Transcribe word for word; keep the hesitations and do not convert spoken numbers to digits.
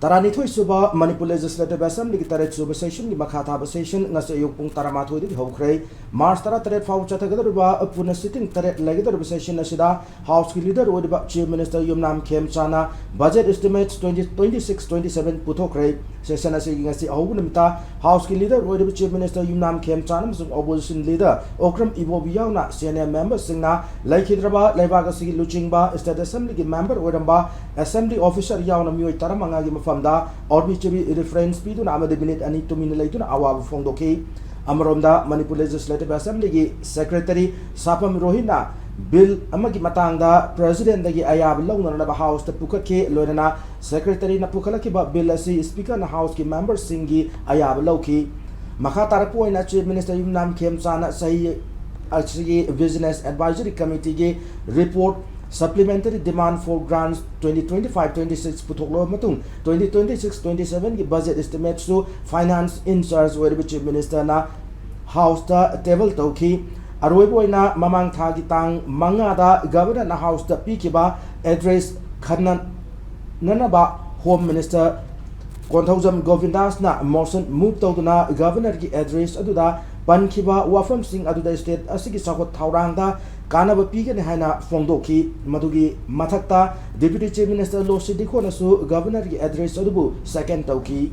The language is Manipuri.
ꯇꯔꯥꯅꯤꯊꯣꯏ ꯁꯨꯕ Manipur Legislative Assembly ꯒꯤ ꯇꯔꯦꯠ ꯁꯨꯕ session ꯒꯤ ꯃꯈꯥ ꯊꯥꯕ session ꯉꯁꯤ ꯑꯌꯨꯛ ꯄꯨꯡ ꯇꯔꯥꯃꯥꯊꯣꯏꯗꯒꯤ ꯍꯧꯈ꯭ꯔꯦ꯫ March ꯇꯔꯥꯇꯔꯦꯠ ꯐꯥꯎꯕ ꯆꯠꯊꯒꯗꯧꯔꯤꯕ ꯄꯨꯟꯅ sitting ꯇꯔꯦꯠ ꯂꯩꯒꯗꯧꯔꯤꯕ session ꯑꯁꯤꯗ House ꯀꯤ leader ꯑꯣꯏꯔꯤꯕ Chief Minister ꯌꯨꯝꯅꯥꯝ ꯈꯦꯝꯆꯥꯅ budget estimates twenty twenty-six twenty-seven ꯄꯨꯊꯣꯛꯈ꯭ꯔꯦ꯫ Session ꯑꯁꯤꯒꯤ ꯉꯁꯤ ꯑꯍꯧꯕ ꯅꯨꯃꯤꯠꯇ House ꯀꯤ leader ꯑꯣꯏꯔꯤꯕ Chief Minister ꯌꯨꯝꯅꯥꯝ ꯈꯦꯝꯆꯥꯟ ꯑꯃꯁꯨꯡ opposition leader ꯑꯣꯀ꯭ꯔꯝ ꯏꯕꯣꯕꯤ ꯌꯥꯎꯅ senior member ꯁꯤꯡꯅ ꯂꯩꯈꯤꯗ꯭ꯔꯕ ꯂꯩꯕꯥꯛ ꯑꯁꯤꯒꯤ ꯂꯨꯆꯤꯡꯕ, State Assembly ꯒꯤ member ꯑꯣꯏꯔꯝꯕ, assembly officer ꯌꯥꯎꯅ ꯃꯤꯑꯣꯏ ꯇꯔꯥꯃꯉꯥꯒꯤ ꯃꯐꯝꯗ ꯑꯣꯔꯕꯤꯆꯨꯔꯤ reference ꯄꯤꯗꯨꯅ ꯑꯃꯗꯤ minute ꯑꯅꯤ ꯇꯨꯃꯤꯟꯅ ꯂꯩꯗꯨꯅ ꯑꯋꯥꯕ ꯐꯣꯡꯗꯣꯛꯈꯤ꯫ ꯑꯃꯔꯣꯝꯗ, Manipur Legislative Assembly ꯒꯤ Secretary ꯁꯥꯄꯝ ꯔꯣꯍꯤꯟꯅ bill ꯑꯃꯒꯤ ꯃꯇꯥꯡꯗ President ꯗꯒꯤ ꯑꯌꯥꯕ ꯂꯧꯅꯅꯕ House ꯇ ꯄꯨꯈꯠꯈꯤ꯫ ꯂꯣꯏꯅꯅ Secretary ꯅ ꯄꯨꯈꯠꯂꯛꯈꯤꯕ bill ꯑꯁꯤ Speaker ꯅ House ꯀꯤ member ꯁꯤꯡꯒꯤ ꯑꯌꯥꯕ ꯂꯧꯈꯤ꯫ ꯃꯈꯥ ꯇꯥꯔꯛꯄ ꯑꯣꯏꯅ Chief Minister ꯌꯨꯝꯅꯥꯝ ꯈꯦꯝꯆꯥꯅ ꯆꯍꯤ ꯑꯁꯤꯒꯤ Business Advisory Committee ꯒꯤ report Supplementary Demand for Grants twenty twenty-five twenty-six ꯄꯨꯊꯣꯛꯂꯕ ꯃꯇꯨꯡ, twenty twenty-six twenty-seven ꯒꯤ budget estimate ꯁꯨ Finance in charge ꯑꯣꯏꯔꯤꯕ Chief Minister ꯅ House ꯇ table ꯇꯧꯈꯤ꯫ ꯑꯔꯣꯏꯕ ꯑꯣꯏꯅ, ꯃꯃꯥꯡ ꯊꯥꯒꯤ ꯇꯥꯡ ꯃꯉꯥꯗ Governor ꯅ House ꯇ ꯄꯤꯈꯤꯕ address ꯈꯟꯅꯅꯕ Home Minister Konthoujam ꯒꯣꯕꯤꯟꯗꯥꯁꯅ motion move ꯇꯧꯗꯨꯅ Governor ꯒꯤ address ꯑꯗꯨꯗ ꯄꯟꯈꯤꯕ ꯋꯥꯐꯝꯁꯤꯡ ꯑꯗꯨꯗ state ꯑꯁꯤꯒꯤ ꯆꯥꯎꯈꯠ ꯊꯧꯔꯥꯡꯗ ꯀꯥꯟꯅꯕ ꯄꯤꯒꯅꯤ ꯍꯥꯏꯅ ꯐꯣꯡꯗꯣꯛꯈꯤ꯫ ꯃꯗꯨꯒꯤ ꯃꯊꯛꯇ, Deputy Chief Minister ꯂꯣꯁꯤ ꯗꯤꯈꯣꯅꯁꯨ Governor ꯒꯤ address ꯑꯗꯨꯕꯨ second ꯇꯧꯈꯤ꯫